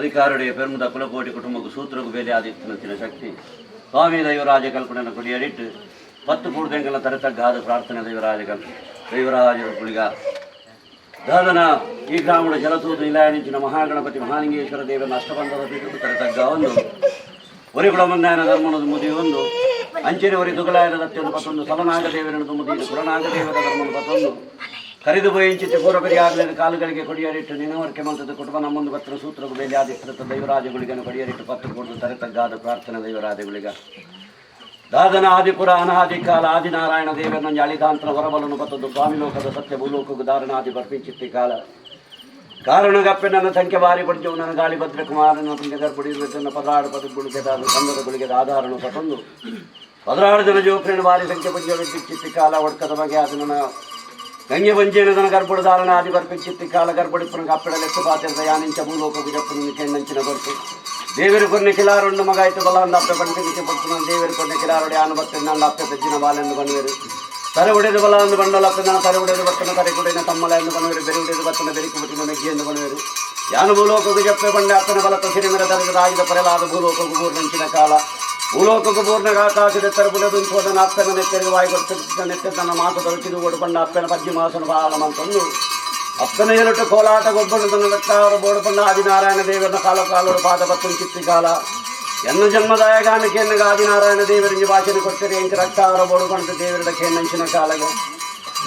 ಅಧಿಕಾರಡೆ ಪೆರ್ಮದ ಕುಲಕೋಟಿ ಕುಟುಂಬಕ್ಕೆ ಸೂತ್ರకు ಬೇಲೆ ಆದಿತ್ತಿನ ಶಕ್ತಿ ಸ್ವಾಮಿ ದೈವರಾಜ ಕಲ್ಪನೆಯನ್ನು ಕೊಡಿಯಡಿಟ್ಟು 10 ಕೂಡ್ದೆಂಗಲ ತರತಗ್ಗಾದ ಪ್ರಾರ್ಥನೆ ದೈವರಾಜ ದೈವರಾಜ ಕುಳಿಗ ದಾದನ ಈ ಗ್ರಾಮದ ಜಲತೂತು ನಿಲಯನಿಂಚಿನ ಮಹಾಗಣಪತಿ ಮಹಾಲಿಂಗೇಶ್ವರ ದೇವನ ಅಷ್ಟಬಂಧದ ಪೀಠದ ತರತಗ್ಗ ಒಂದು ಒರಿಗುಳ ಮಂದಾಯನ ಧರ್ಮನದ ಮುದಿ ಒಂದು ಅಂಚೆನೆ ಒರಿ ದುಗಲಾಯನ ದತ್ಯೊಂದು ಪತ್ತೊಂದು ಸಲನಾಗ ದೇವರನ್ನು ಮುದಿ ಕುಲನಾಗ ದೇವರ ಧರ್ಮನ ಪತ್ತೊಂದು ಕರಿದು ಬೋಯಿಂಚಿತ್ತು ಪೂರ್ವ ಕಾಲುಗಳಿಗೆ ಕೊಡಿಯರಿಟ್ಟು ನಿನವರ್ಕೆ ಮಂತದ ಕುಟುಂಬ ನಮ್ಮೊಂದು ಪತ್ರ ಸೂತ್ರకు ಬೇಲಿ ಆದಿತ್ಯ ದೈವರಾಜಗಳಿಗನ್ನು ಕೊಡಿಯರಿಟ್ಟು 10 ಕೊಡದು ತರತಗ್ಗಾದ ಪ್ರಾರ್ಥನೆ ದೈವರಾಜಗಳಿಗ ದಾದನ ಆದಿಪುರ ಅನಾದಿ ಕಾಲ ಆದಿನಾರಾಯಣ ದೇವರನ್ನ ಅಳಿದಾಂತರ ಹೊರಬಲನು ಬತ್ತದ್ದು ಸ್ವಾಮಿ ಲೋಕದ ಸತ್ಯ ಭೂಲೋಕಕ್ಕೂ ದಾರುಣಾದಿ ಬರ್ಪಿಂಚಿತ್ತಿ ಕಾಲ ಕಾರಣಗಪ್ಪೆ ನನ್ನ ಸಂಖ್ಯೆ ಬಾರಿ ಪಡಿಜವು ನನ್ನ ಗಾಳಿ ಭದ್ರ ಕುಮಾರನ ಪುಣ್ಯ ಗರ್ಭುಡಿ 16 ಪದ ಗುಳಿಗೆ ಕಂದದ ಗುಳಿಗೆ ಆಧಾರನು ಪತ್ತೊಂದು 16 ಜನ ಜೋಕ್ರನ್ನು ಬಾರಿ ಸಂಖ್ಯೆ ಪಂಜ ಚಿತ್ತಿ ಕಾಲ ಒಡ್ಕದ ಬಗೆ ಅದು ನನ್ನ ಗಂಗೆ ಬಂಜೇನದನ ಗರ್ಭುಡು ದಾರಣ ಆದಿ ಬರ್ಪಿಂಚಿತ್ತಿ ಕಾಲ ಗರ್ಭುಡಿಪ್ಪನ ಅಪ್ಪಡ ಲೆಕ್ಕ ಪಾತ್ರದ ಯಾನಿಂಚ ಭೂಲೋಕకు ಜಪ್ಪನು ಕೆಣ್ಣಂಚಿನ ಬರ್ತು ದೇವರು ಕೊನ್ನೆ ಕಿಲಾರುಂಡು ಮಗ ಆಯ್ತು ಬಲ ಅಂದ ಅಪ್ಪೆ ಪಂಡಿತಕ್ಕೆ ಪಡ್ತು ದೇವರು ಕೊನ್ನೆ ಕಿಲಾರುಡೆ ಆನು ಬರ್ತೇನೆ ನನ್ನ ಅಪ್ಪೆ ಪೆಜ್ಜಿನ ಬಾಲೆಂದು ಬನ್ನುವರು ತರೆ ಉಡೆದು ಬಲ ಅಂದು ಬಂಡಲ ಅಪ್ಪೆ ನನ್ನ ತರೆ ಉಡೆದು ಬತ್ತನ ತರೆ ಕುಡಿನ ತಮ್ಮಲ ಎಂದು ಬನ್ನುವರು ಬೆರೆ ಉಡೆದು ಬತ್ತನ ಬೆರಿಕು ಬಿಟ್ಟಿನ ಮೆಗ್ಗಿ ಎಂದು ಬನ್ನುವರು ಯಾನು ಭೂಲೋಕಕ್ಕೆ ಜಪ್ಪೆ ಬಂಡೆ ಅಪ್ಪನ ಬಲತ್ತ ಸಿರಿಮೆರ ದರದ ರಾಗಿದ ಪರೆಲಾದ ಭೂಲೋಕಕ್ಕೂ ಬೂರ್ನಂಚಿನ ಕಾಲ ಭೂಲೋಕಕ್ಕೂ ಬೂರ್ನ ಆಕಾಶದ ತರಬುಲದು ಸೋದನ ಅಪ್ಪನ ನೆತ್ತೆರಿಗೆ ವಾಯಿ ಕೊಡ್ತಿದ್ದ ನೆತ್ತೆ ತನ್ನ ಮಾತು ದೊರಕಿದು ಓಡಿಕೊಂಡ ಅಪ್ಪನ ಪಜ್ಜಿ ಮಾಸನ ಬಾಲಮಂತಂದು ಅಪ್ಪನ ಏಲುಟ್ಟು ಕೋಲಾಟ ಗೊಬ್ಬರ ತನ್ನ ರಕ್ತಾವರ ಬೋಡಪಂಡ ಆದಿನಾರಾಯಣ ದೇವರನ್ನ ಕಾಲ ಕಾಲೋಡು ಪಾದ ಬತ್ತುನ್ ಚಿತ್ತಿ ಕಾಲ ಎನ್ನ ಜನ್ಮದಾಯಗಾನಕ್ಕೆ ಎನ್ನಗ ಆದಿನಾರಾಯಣ ದೇವರಿಗೆ ಭಾಷಣ ಕೊಡ್ತೀರಿ ಎಂಚ ರಕ್ತಾವರ ಬೋಡುಕೊಂಡ ದೇವರ ಕೇನಂಚಿನ ಕಾಲಗೆ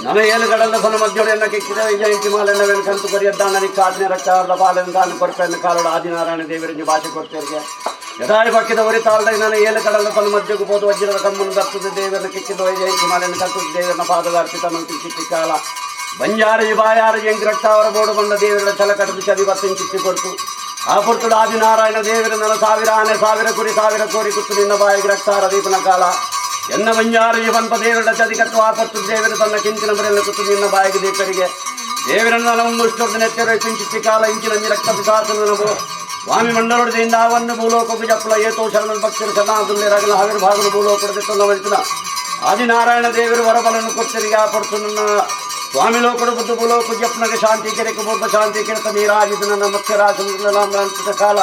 ನನ ಏಳು ಕಡಲ ಫಲ ಮಧ್ಯೋಡು ಎನ್ನ ಕಿಕ್ಕಿದ ಜಯಂತಿ ಮಾಲೆನ್ನವೇನು ಕಂತು ಕೊರಿಯದ್ದಾನ ಕಾತಿನ ರಕ್ತಾವರದ ಪಾಲನ್ನು ತಾನು ಕೊರ್ಪೆನ್ನ ಕಾಲೋಡು ಆದಿನಾರಾಯಣ ದೇವರಿಗೆ ಭಾಷೆ ಕೊಡ್ತೀರಿಗೆ ಯಥಾಯಿ ಪಕ್ಕಿದ ಒರಿ ತಾಳ್ದ ನನ್ನ ಏಳು ಕಡಲ ಫಲ ಮಧ್ಯಕ್ಕೂ ಹೋದ ವಜ್ರದ ಕಮ್ಮನ್ನು ದರ್ತದ ದೇವರನ್ನ ಕಿಕ್ಕಿದ ಜಯಂತಿ ಮಾಲೆಯನ್ನು ಕಂತು ದೇವರನ್ನ ಪಾದದ ಅರ್ಪಿತ ಮಂತಿ ಚಿತ್ತಿ ಕಾಲ ಬಂಜಾರಿ ಬಾಯಾರು ಎಂಗ್ ರಕ್ತಾವರ ಬೋಡು ಬಂದ ದೇವರ ಛಲ ಕಟ್ಟದು ಚದಿ ಬತ್ತಿನ ಚಿತ್ತಿ ಕೊಡ್ತು ಆ ಪುರ್ತುಡು ಆದಿನಾರಾಯಣ ದೇವರ ನನ್ನ 1000 ಆನೆ 1000 ಕುರಿ 1000 ಕೋರಿ ಕುತ್ತು ನಿನ್ನ ಬಾಯಿಗೆ ರಕ್ತಾರ ದೀಪನ ಕಾಲ ಎನ್ನ ಬಂಜಾರಿ ಪಂಪ ದೇವರ ಚದಿ ಕಟ್ಟು ಆ ಪುರ್ತು ದೇವರು ತನ್ನ ಕಿಂಚಿನ ಬರೆಯನ್ನು ಕುತ್ತು ನಿನ್ನ ಬಾಯಿಗೆ ದೀಪರಿಗೆ ದೇವರನ್ನ ನಮ್ಮ ಮುಷ್ಟೊಡ್ದು ನೆತ್ತೆರ ಪಿಂಚಿತ್ತಿ ಕಾಲ ಇಂಚಿನ ರಕ್ತ ಪಿಸಾಸನ ಸ್ವಾಮಿ ಮಂಡಲೊಡೆದಿಂದ ಒಂದು ಭೂಲೋಕಕ್ಕೆ ಜಪ್ಪಲ ಏತೋ ಶರಣ ಭಕ್ತರು ಶರಣಾದುಲ್ಲೆ ರಗಲ ಹಾವಿರ ಭಾಗಲು ಭೂಲೋಕದ ತೊಂದವರಿತನ ಆದಿನಾರಾಯಣ ದೇವರು ವರಬಲನ್ನು ಕೊಡ್ತರಿಗೆ ಆ ಪುರ್ತು ನನ್ನ ಸ್ವಾಮಿ ಲೋಕಡು ಬುದ್ಧ ಭೂಲೋಕ ಜಪ್ನಗೆ ಶಾಂತಿ ಕೆರೆಕು ಬೊಬ್ಬ ಶಾಂತಿ ಕೆರೆತ ನೀರಾಜಿದ ನನ್ನ ಮುಖ್ಯರಾಜ ಕಾಲ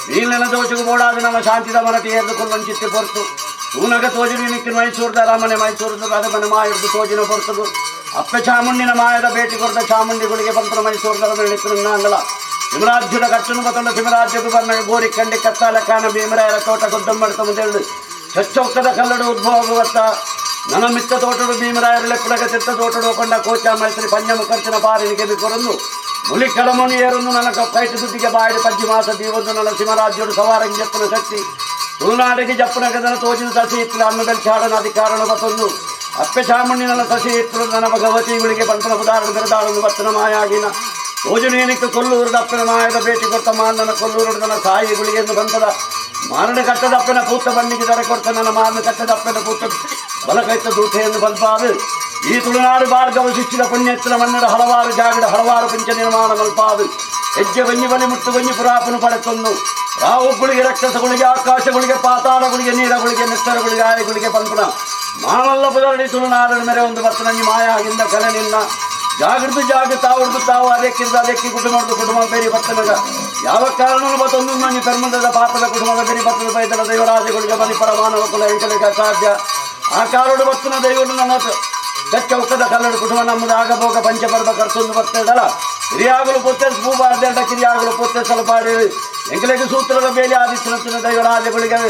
ನೀಲಿನ ದೋಷకు ಬೋಡಾದ ನಮ್ಮ ಶಾಂತಿದ ಮರಟಿ ಎದ್ದು ಪೊರ್ತು ತೂನಗ ತೋಜಿನ ನಿಕ್ಕಿನ ಮೈಸೂರದ ರಾಮನೆ ಮೈಸೂರದ ರದಮನೆ ಮಾಯರ್ದು ತೋಜಿನ ಪೊರ್ತದು ಅಪ್ಪೆ ಚಾಮುಂಡಿನ ಮಾಯದ ಭೇಟಿ ಕೊಡ್ದ ಚಾಮುಂಡಿಗಳಿಗೆ ಬಂತರ ಮೈಸೂರದ ನಿಕ್ಕಿನ ಅಂಗಲ ಸಿಮರಾಜ್ಯದ ಕಟ್ಟನು ಬತ್ತಂಡ ಸಿಮರಾಜ್ಯಕ್ಕೆ ಬಂದ ಗೋರಿ ಕಂಡಿ ಕತ್ತಾಲ ಕಾನ ಭೀಮರಾಯರ ತೋಟ ಗೊದ್ದಮ್ಮಡ್ತ ಮುಂದೆ ಚಚ್ಚೊಕ್ಕದ ಕಲ್ಲಡು ಉದ್ಭವ ಬತ್ತ ನನ್ನ ಮಿತ್ತ ತೋಟಡು ಭೀಮರಾಯರ ಲೆಪ್ಪಡಗ ತಿತ್ತ ತೋಟಡು ಕೊಂಡ ಕೋಚ ಮೈತ್ರಿ ಪಂಜಮ ಖರ್ಚಿನ ಪಾರಿನಿಗೆ ಬಿಕೊರೊಂದು ಮುಲಿ ಕಡಮನು ಏರೊಂದು ನನ್ನ ಕೈಟು ದುಡ್ಡಿಗೆ ಬಾಯಿಡು ಪಜ್ಜಿ ಮಾಸ ದೀವೊಂದು ನನ್ನ ಸಿಮರಾಜ್ಯಡು ಸವಾರಂಗಿ ಜಪ್ಪನ ಶಕ್ತಿ ತುಳುನಾಡಿಗೆ ಜಪ್ಪನ ಗದನ ತೋಜಿನ ಸಸಿ ಇತ್ತು ಅನ್ನ ಬೆಲ್ಚಾಡನ ಅಧಿಕಾರಣ ಬತ್ತೊಂದು ಅಪ್ಪೆ ಚಾಮುಂಡಿ ನನ್ನ ಸಸಿ ಇತ್ತು ನನ್ನ ಭಗವತಿಗಳಿಗೆ ಬಂತನ ಉದಾಹರಣೆ ಬೆರೆದಾಳನ್ನು ಬತ್ತನ ಮಾಯಾಗಿನ ತೋಜನೇನಿಕ್ಕೆ ಕೊಲ್ಲೂರು ದಪ್ಪನ ಮಾಯದ ಭೇಟಿ ಕೊಡ್ತ ಮಾನನ ಕೊಲ್ಲೂರು ನನ್ನ ಸಾಯಿಗಳಿಗೆ ಎಂದು ಬಂತದ ಮಾರಣ ಕಟ್ಟದಪ್ಪನ ಪೂತ ಬಣ್ಣಿಗೆ ದರ ಕೊಡ್ತ ನನ್ನ ಮಾರಣ ಕಟ್ಟದಪ್ಪನ ಪೂತ ಬಲಕೈತ ದೂತೆಯನ್ನು ಬಲ್ಪಾದು ಈ ತುಳುನಾಡು ಭಾರ್ಗವ ಶಿಕ್ಷಿದ ಪುಣ್ಯತ್ರ ಮನ್ನಡ ಹಲವಾರು ಜಾಗಡ ಹಲವಾರು ಪಂಚ ನಿರ್ಮಾಣ ಮಲ್ಪಾದು ಹೆಜ್ಜೆ ಬನ್ನಿ ಬಲಿ ಮುಟ್ಟು ಬನ್ನಿ ಪುರಾಪನು ಪಡೆತೊಂದು ರಾವುಗಳಿಗೆ ರಕ್ಷಸಗಳಿಗೆ ಆಕಾಶಗಳಿಗೆ ಪಾತಾಳಗಳಿಗೆ ನೀರಗಳಿಗೆ ನೆತ್ತರಗಳಿಗೆ ಆಯಗಳಿಗೆ ಪಂಪನ ಮಾಮಲ್ಲ ಪುದರಡಿ ತುಳುನಾಡನ ಮೇರೆ ಒಂದು ಬತ್ತನಂಜಿ ಮಾಯಾಗಿಂದ ಕಲೆ ನಿನ್ನ ಜಾಗೃತ ಜಾಗ ತಾವುಡ್ದು ತಾವು ಅದಕ್ಕಿಂತ ಅದಕ್ಕೆ ಕುಟುಂಬದ ಕುಟುಂಬ ಬೇರೆ ಬರ್ತನಗ ಯಾವ ಕಾರಣವೂ ಬತ್ತೊಂದು ನಂಗೆ ಕರ್ಮದ ಪಾಪದ ಕುಟುಂಬದ ಬೇರೆ ಬತ್ತದ ಬೈದಲ ದೈವರಾಜಗಳಿಗೆ ಬಲಿ ಪರಮಾನವ ಕುಲ ಎಂಕಲಿಗೆ ಸಾಧ್ಯ ಆ ಕಾಲೋಡು ಬತ್ತನ ದೈವರು ನನ್ನ ಚಚ್ಚೌಕದ ಕಲ್ಲಡು ಕುಟುಂಬ ನಮ್ಮದು ಆಗಭೋಗ ಪಂಚಪರ್ವ ಕರ್ತೊಂದು ಬರ್ತದಲ್ಲ ಹಿರಿಯಾಗಲು ಪೊತ್ತೆ ಭೂಬಾರ್ದೆರಡ ಕಿರಿಯಾಗಲು ಪೊತ್ತೆ ಸಲಪಾಡಿ ಎಂಕಲಿಗೆ ಸೂತ್ರದ ಬೇಲಿ ಆದಿತ್ಯನ ದೈವರಾಜಗಳಿಗೆ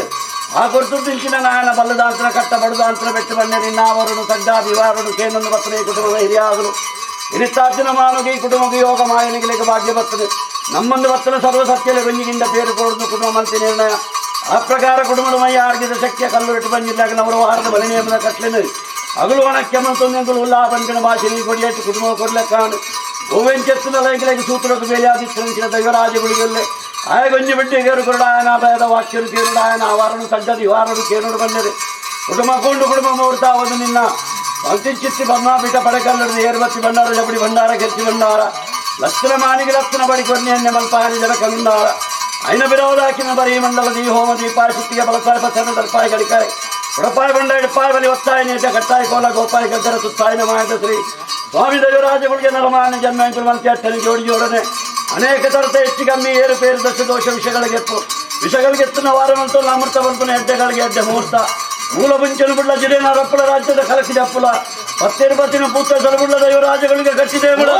ಆ ಕೊರ್ತು ತಿಂಚಿನ ನಾಯನ ಬಲ್ಲದಾಂತರ ಕಟ್ಟ ಬಡದಾಂತರ ಬೆಟ್ಟು ಬನ್ನೆ ನಿನ್ನಾವರನು ತಗ್ಗಾದಿವಾರನು ಕೇನೊಂದು ಬತ್ತನ ಈ ಕುಟುಂಬದ ಹಿರಿಯಾಗಲು ಇನಿತ್ತಾರ್ಜುನ ಮಾನಗೆ ಈ ಕುಟುಂಬಕ್ಕೆ ಯೋಗ ಮಾಯನಿಗೆ ಭಾಗ್ಯ ಬರ್ತದೆ ನಮ್ಮೊಂದು ಬತ್ತನ ಸರ್ವ ಸತ್ಯಲೆ ಬೆಂಜಿಗಿಂದ ಪೇರು ಕೊಡುದು ಕುಟುಂಬ ಮಂತ್ರಿ ನಿರ್ಣಯ ಆ ಪ್ರಕಾರ ಕುಟುಂಬದ ಮೈ ಆರ್ಗಿದ ಶಕ್ತಿಯ ಕಲ್ಲು ಇಟ್ಟು ಬಂದಿದ್ದಾಗ ನವರು ವಾರದ ಬಲಿ ನಿಯಮದ ಕಟ್ಲೆನು ಅಗಲು ಒಣಕ್ಕೆ ಮಂತೊಂದು ಉಲ್ಲಾ ಬಂದಿನ ಭಾಷೆ ನೀ ಕೊಡಿಯಟ್ಟು ಕುಟುಂಬ ಕೊಡ್ಲೆಕ್ಕಾನು ಹೂವೆಂಚೆತ್ತಿನ ಲೈಂಗಿಕ ಸೂತ್ರಕ್ಕೆ ಬೇಲಿಯಾದಿತ್ತಿನ ದೈವರಾಜಗಳಿಗೆಲ್ಲೇ ಆಯಗೊಂಜಿ ಬಿಟ್ಟಿಗರು ಕುರುಡಾಯನ ಭಯದ ವಾಕ್ಯರು ಕೇರುಡಾಯನ ಆವಾರನು ಸಡ್ಡದಿ ವಾರನು ಕೇರುಡು ಬಂದರೆ ಕುಟುಂಬ ಕೊಂಡು ಕುಟುಂಬ ಮುಹೂರ್ತ ಒಂದು ನಿನ್ನ ಚಿತ್ತಿ ಬೊಮ್ಮಾಪೀಠ ಪಡೆಕಲ್ಲಡು ಏರ್ಬತ್ತಿ ಭಂಡಾರ ಜಬಡಿ ಭಂಡಾರ ಕೆತ್ತಿ ಭಂಡಾರ ಲಕ್ಷಣ ಮಾನಿಗೆ ಲಕ್ಷಣ ಬಡಿ ಕೊನ್ನೆಯನ್ನೆ ಮಲ್ಪಾನಿ ಜಲ ಕಂದಾರ ಐನ ಬಿರೋದಾಕಿನ ಬರೀ ಮಂಡಲ ದೀ ಹೋಮ ದೀಪಾಯ ಸುತ್ತಿಗೆ ಬಲಸಾಯ ಪಸನ ದರ್ಪಾಯ ಗಡಿಕಾಯ ಉಡಪಾಯ ಬಂಡ ಇಡಪಾಯ ಬಲಿ ಒತ್ತಾಯ ನೇತ ಕಟ್ಟಾಯ ಕೋಲ ಗೋಪಾಯ ಗದ್ದರ ಸುತ್ತಾಯನ ಮಾಯದ ಶ್ರೀ ಸ್ವಾಮಿ ದೈವರಾಜಗಳಿಗೆ ನರಮಾನ ಜನ್ಮ ಮಂತ್ರಿ ಅಟ್ಟನೆ ಜೋಡಿ ಜೋಡನೆ ಅನೇಕ ತರತ ಹೆಚ್ಚು ಕಮ್ಮಿ ಏರುಪೇರು ದಶ ದೋಷ ವಿಷಗಳಿಗೆ ವಿಷಗಳಿಗೆ ಎತ್ತುನ ವಾರ ಮಂತಲ್ಲ ಅಮೃತ ಬಂತನ ಹೆಡ್ಡೆಗಳಿಗೆ ಹೆಡ್ಡೆ ಮುಹೂರ್ತ ಮೂಲ ಮುಂಚಲು ಬಿಡ್ಲ ಜಿರೇನ ರಪ್ಪಳ ರಾಜ್ಯದ ಕಲಕಿದ ಅಪ್ಪುಲ ಪತ್ತೇರು ಪತ್ತಿನ ಪೂತ ಸಲಬುಡ್ಲ ದೈವ ರಾಜಗಳಿಗೆ ಕಟ್ಟಿದೆ ಬಿಡ.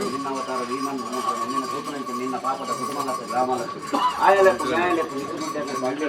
ನಿನ್ನ ಅವತಾರ ಭೀಮನ್ ನಿನ್ನ ಸೂತನಂತೆ ನಿನ್ನ ಪಾಪದ ಕುಟುಂಬಲತ್ತು ಗ್ರಾಮಲತ್ತು ಆಯಲೆಪ್ಪು ನ್ಯಾಯಲೆಪ್ಪು ನಿಕ್ಕು ದುಡ್ಡೆಲ್ಲ ಬಂಡೆ.